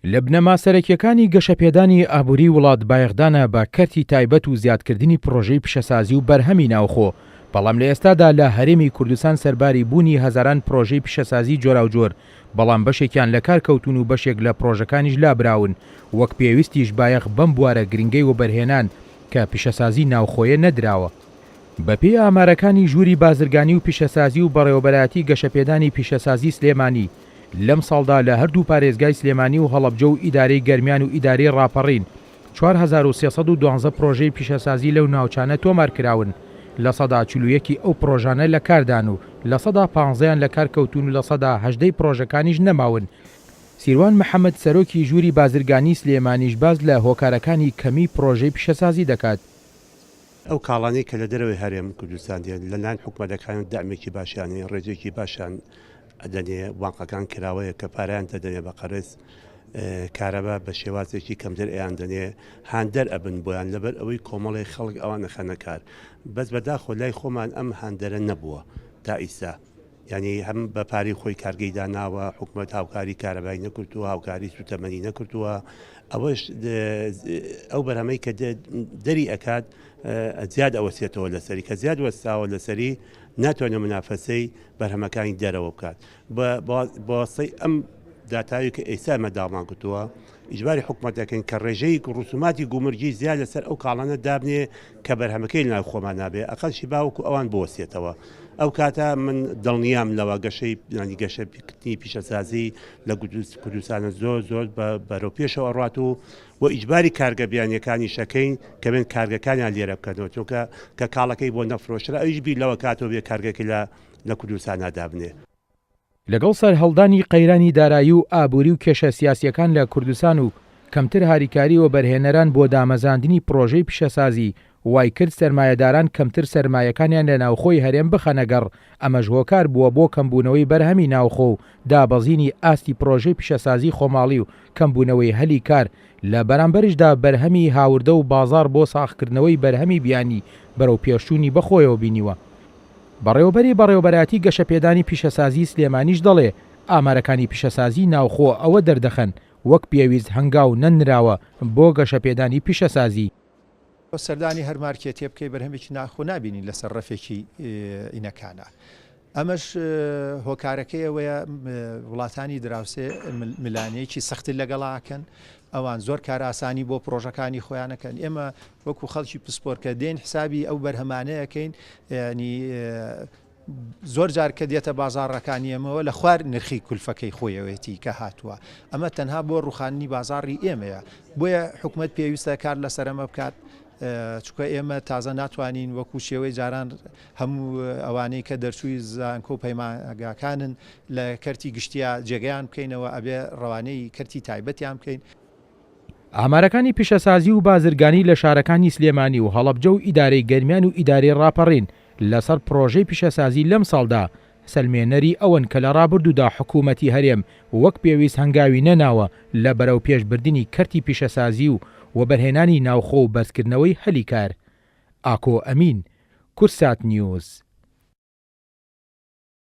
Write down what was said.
لە بنەما سەرەکییەکانی گەشەپێدانی ئابووریی وڵات بایەخدانە بە کەرتی تایبەت و زیادکردنی پڕۆژەی پیشەسازی و بەرهەمی ناوخۆ، بەڵام لە ئێستادا لە هەرێمی کوردستان سەرباری بوونی هەزاران پڕۆژەی پیشەسازی جۆراوجۆر، بەڵام بەشێکیان لەکار کەوتوون و بەشێک لە پڕۆژەکانیش لابراون، وەک پێویستیش بایەخ بەم بوارە گرنگەی وەبەرهێنان کە پیشەسازی ناوخۆیە نەدراوە. بەپێی ئامارەکانی ژووری بازرگانی و پیشەسازی و بەڕێوەبەرایەتی گەشەپێدانی پیشەسازی سلێمانی، لەمساڵدا لە هەردوو پارێزگای سلێمانی و هەڵەبجە و ئیدارەی گەرمیان و ئیدارەی ڕاپەڕین 4312 پرۆژەی پیشەسازی لەو ناوچانە تۆمارکراون، 41% ی ئەو پرۆژانە لە کاردان و لەسەدا پانزەیان لە کار کەوتوون و 18% ی پرۆژەکانیش نەماون. سیروان محەمەد سەرۆکی ژووری بازرگانی سلێمانیش باس لە هۆکارەکانی کەمیی پرۆژەی پیشەسازی دەکات. ئەو کاڵانەی کە لە دەرەوەی هەرێم کوردستان دێن لە لایەن حکومەتەکان دەعمێکی باشیان هەیە، ڕێژەیەکی باشیان ئەدەنێ، بانقەکان کراوەیە کە پارەیان دەدەنێ بە قەرز، کارەبا بە شێوازێکی کەمتر ئەیان دەنێ، هاندەر ئەبن بۆیان لەبەر ئەوەی کۆمەڵێک خەڵک ئەوان ئەخەنە کار. بەس بەداخەوە لای خۆمان ئەم هاندەرە نەبووە تا ئیستا. یانی هەم بە پارەی خۆی کارگەی داناوە، حکومەت هاوکاری کارەبای نەکردووە، هاوکاری سوتەمەنی نەکردووە، ئەوەش ئەو بەرهەمەی کە دەری ئەکات زیاد ئەوەسێتەوە لەسەری، کە زیاد وەستاوە لەسەری ناتوانێت منافەسەی بەرهەمەکانی دەرەوە بکات. بەواسطەی ئەم داتاوی کە ئێستا ئێمە داوامان کردووە، ئیجباری حکومەت دەکەین کە ڕێژەی ڕسوماتی گومرگی زیاد لەسەر ئەو کاڵانە دابنێ کە بەرهەمەکەی لەناو خۆمان نابێ ئەقەلشی باوەکو ئەوان بوەستێتەوە ئەو کاتە من دڵنیام لەوە گەشەی ینی گەشەکردنی پیشەسازی لە کوردستانە زۆر زۆر بەرەو پێشەوە ئەڕات و و ئیجباری کارگە بیانیەکانی شەکەین کە بێن کارگەکانیان لێرە بکەنەوە چونکە کە کاڵەکەی بۆ نەفرۆشرا ئەویش بیر لەوە کاتەوە بێ کارگەکەی لە لە کوردستانا دابنێ. لەگەڵ سەرهەڵدانی قەیرانی دارایی و ئابووری و کێشە سیاسییەکان لە کوردستان و کەمتر هاریکاری وەبەرهێنەران بۆ دامەزراندنی پڕۆژەی پیشەسازی وایکرد سەرمایەداران کەمتر سەرمایەکانیان لە ناوخۆی هەرێم بخەنە گەڕ، ئەمەش هۆکار بووە بۆ کەمبوونەوەی بەرهەمی ناوخۆ و دابەزینی ئاستی پڕۆژەی پیشەسازی خۆماڵی و کەمبوونەوەی هەلی کار، لە بەرامبەریشدا بەرهەمی هاوردە و بازاڕ بۆ ساغکردنەوەی بەرهەمی بیانی بەرەوپێشچوونی بەخۆیەوە بینیوە. بەڕێوەبەری بەڕێوەبەرایەتی گەشەپێدانی پیشەسازیی سلێمانیش دەڵێ، ئامارەکانی پیشەسازیی ناوخۆ ئەوە دەردەخەن وەک پێویست هەنگاو نەنراوە بۆ گەشەپێدانی پیشەسازی. تۆ سەردانی هەر مارکێتێ بکەی بەرهەمێکی ناخۆ نابینی لەسەر ڕەفێکی ئینەکانە ئەمەش هۆکارەکەی ئەوەیە وڵاتانی دراوسێ ملانەیەکی سەختر لەگەڵاکەن ئەوان زۆر کارئاسانی بۆ پرۆژەکانی خۆیانەکەن ئێمە وەکو خەڵکی پسپۆر کە دێن حسابی ئەو بەرهەمانەیەکەین ینی زۆر جار کە دێتە بازاڕەکانی ئێمەوە لە خوار نرخی کولفەکەی خۆیەوەیەتی کە هاتووە ئەمە تەنها بۆ ڕوخاندنی بازاڕی ئێمەیە بۆیە حکومەت پێویستە کار لەسەر ئەمە بکات چونکە ئێمە تازە ناتوانین وەکو شێوەی جاران هەموو ئەوانەی کە دەرچووی زانکۆ و پەیمانگاکانن لە کەرتی گشتیا جێگەیان بکەینەوە ئەبێ ڕەوانەی کەرتی تایبەتیان بکەین. ئامارەکانی پیشەسازی و بازرگانی لە شارەکانی سلێمانی و هەڵەبجە و ئیدارەی گەرمیان و ئیدارەی ڕاپەڕین لەسەر پڕۆژەی پیشەسازی لەمساڵدا سەلمێنەری ئەوەن کە لە ڕابردوودا حکوومەتی هەرێم وەک پێویست هەنگاوی نەناوە لە بەرەوپێشبردنی کەرتی پیشەسازی و وەبەرهێنانی ناوخۆ و بەرزکردنەوەی هەلی کار. ئاکۆ ئەمین، کوردسات نیوز.